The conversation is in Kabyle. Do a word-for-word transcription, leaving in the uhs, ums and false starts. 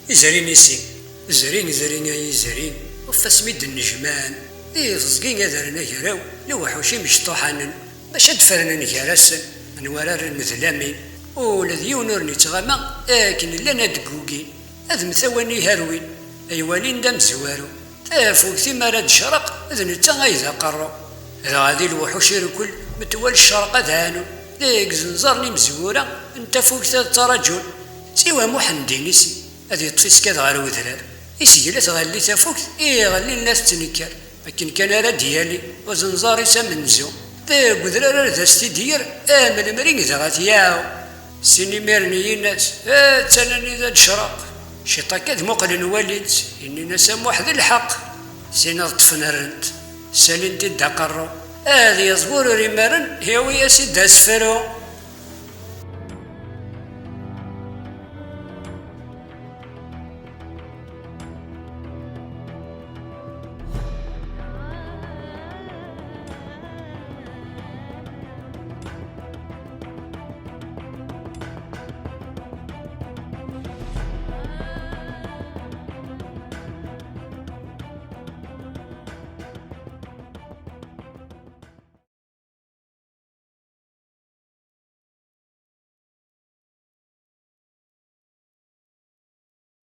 Izri n isi, zri, zri ay izri, ɣef wasmi d-nnejmaɛen di teẓgi ad rren agraw, lewḥuc imecṭuḥanen, bac ad d-fernen gar-asen menwala rren d lamin, ula d yiwen ur nettɣama akken llan ad d-ggugin, ad mtawan iherwin, ay walin d amezwaru. Tafukt imi ara d-tecreq, d netta ay d aqerru. Dɣa di lewḥuc irkel, metwal ccerq ad ɛanun, deg izenẓar n imezwura n tafukt ad ttraǧun. Siwa Muḥend Inisi, ad yeṭṭef iskad ɣer udrar. Isegla tɣelli tafukt, iɣelli la tettenker. Akken kan ara d-yali uzenẓar-is amenzu. Deg udrar ar d as-t-id-yerr, am lemri dɣa tyaɛu. Sin imiren yin-as, attan anida d-tecreq. Ciṭ akka d muqlen walin-tt, innin-as a Muḥ d lḥeqq. Sin ad ṭṭfen rrent, salin-t-id aqerru. Ad yeẓwer ur imaren, yawi-as-id asefru.